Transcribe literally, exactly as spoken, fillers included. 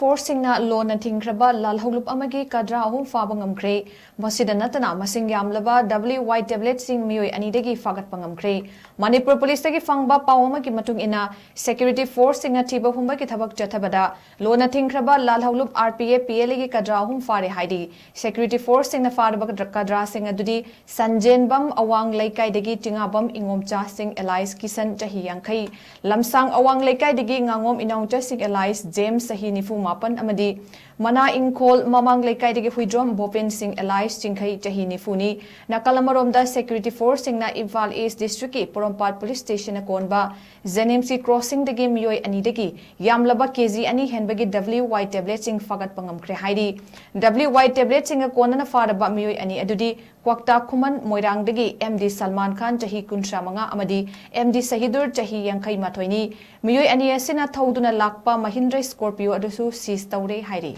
ꯐꯣꯔꯁꯁꯤꯡꯅ ꯂꯣꯟꯅ ꯊꯤꯡꯈ꯭ꯔꯕ ꯂꯥꯜꯍꯧꯂꯨꯞ ꯑꯃꯒꯤ ꯀꯗ꯭ꯔꯥ ꯑꯍꯨꯝ ꯐꯥꯕ ꯉꯝꯈ꯭ꯔꯦ꯫ ꯃꯁꯤꯗ ꯅꯠꯇꯅ ꯃꯁꯤꯡ ꯌꯥꯝꯂꯕ W Y tabletꯁꯤꯡ ꯃꯤꯑꯣꯏ ꯑꯅꯤꯗꯒꯤ ꯐꯥꯒꯠꯄ ꯉꯝꯈ꯭ꯔꯦ꯫ ꯃꯅꯤꯄꯨꯔ ꯄꯨꯂꯤꯁꯇꯒꯤ ꯐꯪꯕ ꯄꯥꯎ ꯑꯃꯒꯤ ꯃꯇꯨꯡ ꯏꯟꯅ, ꯁꯦꯀ꯭ꯌꯨꯔꯤꯇꯤ ꯐꯣꯔꯁꯁꯤꯡꯅ ꯊꯤꯕ ꯍꯨꯝꯕꯒꯤ ꯊꯕꯛ ꯆꯠꯊꯕꯗ ꯂꯣꯟꯅ ꯊꯤꯡꯈ꯭ꯔꯕ ꯂꯥꯜꯍꯧꯂꯨꯞ R P F P L Aꯒꯤ ꯀꯗ꯭ꯔꯥ ꯑꯍꯨꯝ ꯐꯥꯔꯦ ꯍꯥꯏꯔꯤ꯫ ꯁꯦꯀ꯭ꯌꯨꯔꯤꯇꯤ ꯐꯣꯔꯁꯁꯤꯡꯅ ꯐꯥꯔꯕ ꯀꯗ꯭ꯔꯥꯁꯤꯡ ꯑꯗꯨꯗꯤ ꯁꯟꯖꯦꯟꯕꯝ ꯑꯋꯥꯡ ꯂꯩꯀꯥꯏꯗꯒꯤ ꯆꯤꯉꯥꯕꯝ ꯏꯉꯣꯝꯆꯥꯁꯤꯡ alias ꯀꯤꯁꯟ ꯆꯍꯤ ꯌꯥꯡꯈꯩ, ꯂꯝꯁꯥꯡ ꯑꯋꯥꯡ ꯂꯩꯀꯥꯏꯗꯒꯤ ꯉꯥꯉꯣꯝ ꯏꯅꯥꯎꯆꯥꯁꯤꯡ alias ꯖꯦꯝꯁ ꯆꯍꯤ ꯅꯤꯐꯨ ꯃꯥꯄꯟ ꯑꯃꯗꯤ ꯃꯅꯥ ꯏꯪꯈꯣꯜ ꯃꯃꯥꯡ ꯂꯩꯀꯥꯏꯗꯒꯤ ꯍꯨꯏꯗ꯭ꯔꯣꯝ ꯕꯣꯄꯦꯟ ꯁꯤꯡ alias ꯆꯤꯡꯈꯩ ꯆꯍꯤ ꯅꯤꯐꯨꯅꯤ꯫ ꯅꯥꯀꯜ ꯑꯃꯔꯣꯝꯗ, ꯁꯦꯀ꯭ꯌꯨꯔꯤꯇꯤ ꯐꯣꯔꯁꯁꯤꯡꯅ ꯏꯝꯐꯥꯜ ꯏꯁ ꯗꯤꯁꯇ꯭ꯔꯤꯛꯀꯤ ꯄꯣꯔꯣꯝꯄꯥꯠ ꯄꯨꯂꯤꯁ ꯁ꯭ꯇꯦꯁꯟꯅ ꯀꯣꯟꯕ ꯖꯦꯅꯤꯝꯁꯀꯤ ꯀ꯭ꯔꯣꯁꯤꯡꯗꯒꯤ ꯃꯤꯑꯣꯏ ꯑꯅꯤꯗꯒꯤ ꯌꯥꯝꯂꯕ ꯀꯦ ꯖꯤ ꯑꯅꯤ ꯍꯦꯟꯕꯒꯤ W Y tabletꯁꯤꯡ ꯐꯥꯒꯠꯄ ꯉꯝꯈ꯭ꯔꯦ ꯍꯥꯏꯔꯤ꯫ W Y tabletꯁꯤꯡꯒ ꯀꯣꯟꯅꯅ ꯐꯥꯔꯕ ꯃꯤꯑꯣꯏ ꯑꯅꯤ ꯑꯗꯨꯗꯤ ꯀ꯭ꯋꯥꯛꯇꯥ ꯈꯨꯃꯟ ꯃꯣꯏꯔꯥꯡꯗꯒꯤ M D ꯁꯜꯃꯥꯟ ꯈꯥꯟ ꯆꯍꯤ ꯀꯨꯟꯊ꯭ꯔꯥ ꯃꯉꯥ ꯑꯃꯗꯤ M D ꯁꯍꯤꯗꯨꯔ ꯆꯍꯤ ꯌꯥꯡꯈꯩ ꯃꯥꯊꯣꯏꯅꯤ꯫ ꯃꯤꯑꯣꯏ ꯑꯅꯤ ꯑꯁꯤꯅ ꯊꯧꯗꯨꯅ ꯂꯥꯛꯄ ꯃꯍꯤꯟꯗ꯭ꯔ ꯁ꯭ꯀꯣꯔꯄꯤꯌꯣ ꯑꯗꯨꯁꯨ ꯁꯤꯖ ꯇꯧꯔꯦ ꯍꯥꯏꯔꯤ꯫